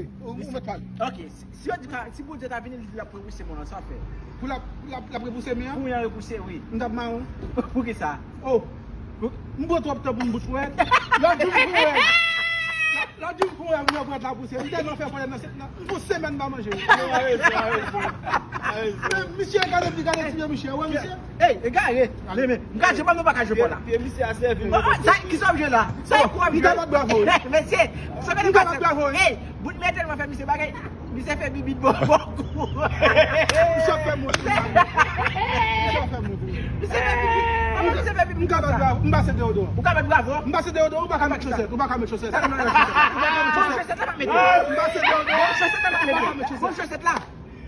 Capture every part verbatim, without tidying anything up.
Ou ou mèt pale. Ok, si, si yo di ka, si Bondye ta vini, li di l ap repouse men an, sa w ap fè? Pou l ap, pou l ap, l ap repouse men an? Pou men an repouse, wi. M t ap mawon. Poukisa? Oh. M pran twòp tan pou m bout pou wè. Lè w di m pou wè. Lè w di m pou wè, m pran tan pou wè. M tèlman fè pwoblèm nan, se, nan, m fè yon semèn m pa manje. Non, a rezon, a rezon. A rezon. Men misye, gade, gade ti pye misye, wè misye. Ey, egare. Ale men. M ka jwe bòl, nou pa ka jwe bòl la. Pye misye a sèvi. Sa, kisa w ap jwe la? Sa e kou w ap jwe? M ka bat bravo, wi. Mesye, sa gade m ka bat bravo, wi. Ey, bout men tèlman fè misye bagay. Misye fè bibit bò, bò kou. Misye ap fè mwen. Misye ap fè mwen. Misye fè bibit. Kòman misye fè bibit konsa? M ka bat bravo. M pase deyò do. Ou ka bat bravo? M pase deyò do, ou pa ka met chosèt, ou pa ka met chosèt. Sa nan chosèt? Chosèt la pa mete. M pase deyò do. Chosèt la pa mete. Bon, chosèt la.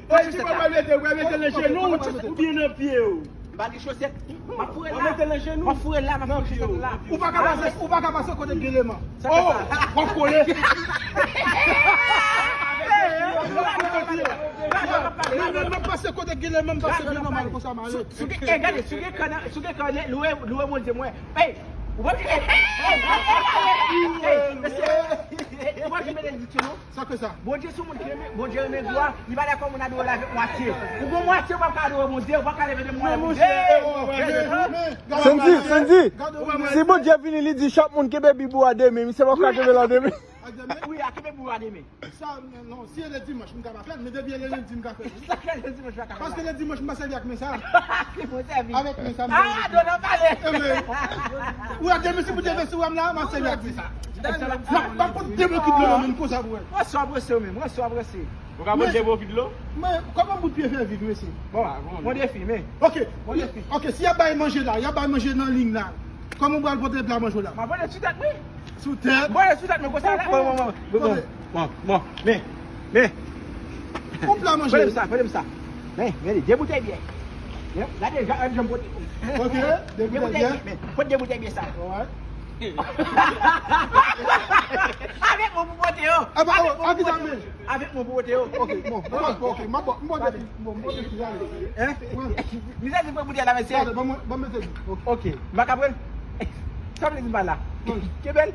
Fò di mwen mete, mwen mete nan jenou oubyen nan pye w. M pa gen chosèt. M ap foure la. Mete nan jenou. M ap foure la, m ap foure chosèt la. Ou pa ka pase, ou pa ka pase kote gen leman. Oh, w ap kole. Mwen menm, mwen pase kote gen leman, m pase byen nòmal konsa, m ale. Si w gen, eh, gade, si w gen kò nan, si w gen kò nan, lwe, lwe Bondye mwen. Ey, ou pa vle, ey, ey, ey, ey, ey, mesye, ou pa vle benediksyon, non? Sa ke sa? Bondye se yon moun ki renmen, Bondye renmen glwa, li pa dakò moun adore l avèk mwatye. Ou gon mwatye, ou p ap ka adore Bondye, ou p ap ka leve de mwen. Sandy, Sandy, si Bondye vini, li di chak moun kenbe Bib ou a de men, misye p ap ka kenbe l a de men. Wi, a kenbe Bib ou a de men. Sa, non, si e le dimanch, m ka pa fè l, men depi e le lendi, m ka fè l. Sa fè le dimanch, pa ka fè l. Paske le dimanch, m pa sèvi ak men sa. Ki bon sèvi? Avèk men sa, m sèvi. Ah, Dona pale. Ebyen, ou a demen si pou demen sou wè m la, m ap sèvi ak men sa. M ap, m ap pot de bokit dlo nan men m konsa pou wè. Mwen sou aprese w menm, mwen sou aprese. Ou ka pot de bokit dlo? Men, kòman bout pye fè viv, mesye? Bon, mwen defi, men. Ok, ok, si y ap bay manje la, y ap bay manje nan liy la. Kòman ou pral pote pla manje w la? M ap pote sou tèt mwen. Sou tèt. Bon, sou tèt mwen konsa la. Bon, bon, bon. Bon, bon. Bon, bon. Men, men. Ou pla manje. Pote m sa, pote m sa. Men, men, de boutèy byè. Men, gade, jan, jan m pote. Ok, de boutèy byè. Men, pote de boutèy byè sa. Alright. Avèk mwen pou pote yo. Avèk mwen pou pote yo. Avèk mwen pou pote yo. Ok, bon, bon, ok, m ap bon, m bon depi, bon, m bon depi, ale. Hein? Misye di pran boutèy la, mesye. Gade, ban mwen, ban mwen mete li. Ok. Ok, m pa ka pran. Sa vle di m pa la. Kenbe l.